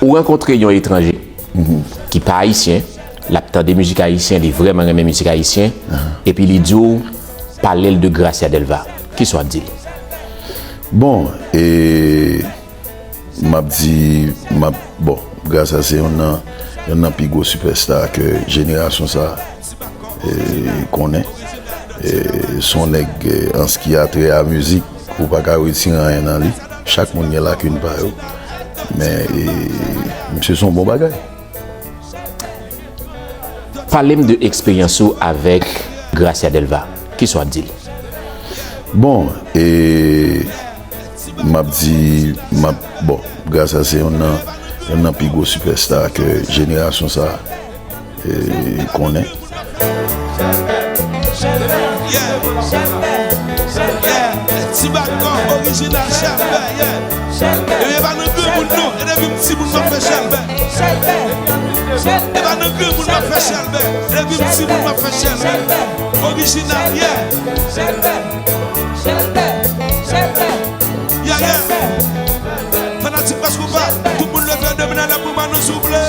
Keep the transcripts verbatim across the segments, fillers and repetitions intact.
Ou rankontre yon etranje ki pa ayisyen, l ap tande mizik ayisyen, li vrèman renmen mizik ayisyen, epi li di w, pale l de Gracia Delva. Kisa w ap di l? Bon, e, m ap di, m ap, bon, Gracia se yonn nan, yonn nan pi gwo sipèsta ke jenerasyon sa a, e, konnen. E, se yon nèg, e, an s ki a trè a mizik, ou pa ka retire anyen nan li. Chak moun gen lakin pa yo. Men, e, misye se yon bon bagay. Pale m de eksperyans ou avèk Gracia Delva. Kisa w ap di l? Bon, e, m ap di, m ap, bon, Gracia se yonn nan, yonn nan pi gwo sipèsta ke jenerasyon sa a, e, konnen. Yeah. Yeah. Ti bak kò orijinal Chèlbè, yeah. Ebyen, e pa nan granmoun non, e depi m timoun m ap fè Chèlbè. E pa nan granmoun m ap fè Chèlbè, e depi m timoun m ap fè Chèlbè. Orijinal, yeah. Yeah, yeah. Fanatik Pès Konpa, tout moun leve de men anlè pou Manou souple.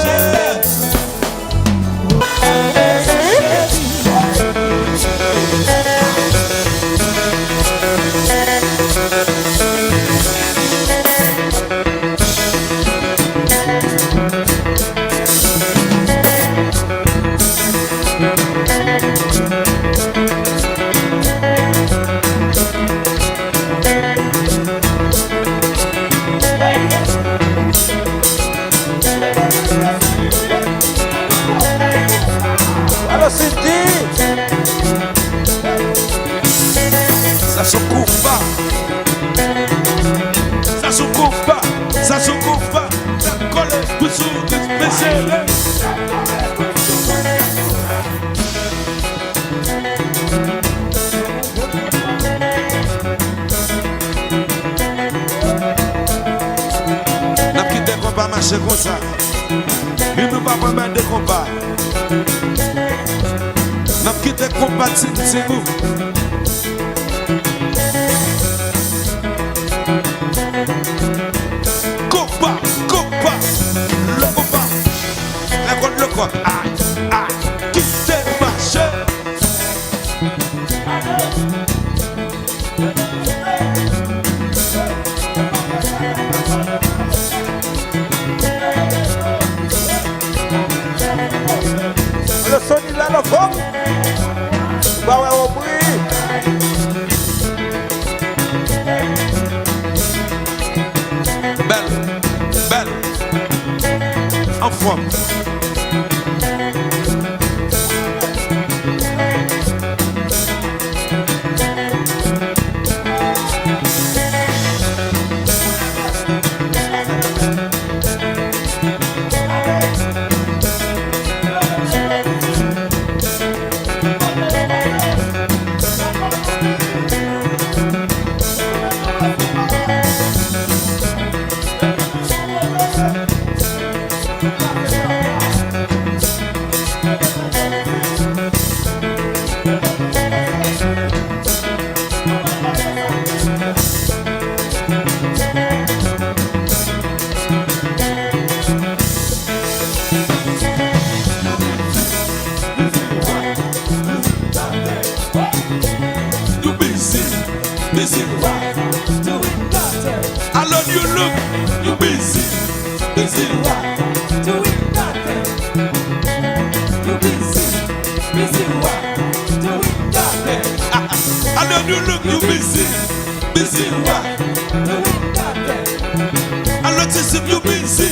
Alo, Cindy! Sa se yon konba. Sa se yon konba. Sa se yon konba. Sa kole, pou sou, pou sere. N ap kite konba mache konsa. Wi, nou pa pran bèl de konba. N ap kite konba Tim Tim ou. Konba, konba, le konba. Lè kòd, lè kòd, a, a, kite mache. Le Sony la, le fòm. Ba wè, o pri. Bèl, bèl. Anfòm. You busy, busy what? Doing nothing. I love you, look, you busy, busy what? Doing nothing. You busy, busy what? Doing nothing. I love you, look, you busy, busy what? Doing nothing. I love you, you busy.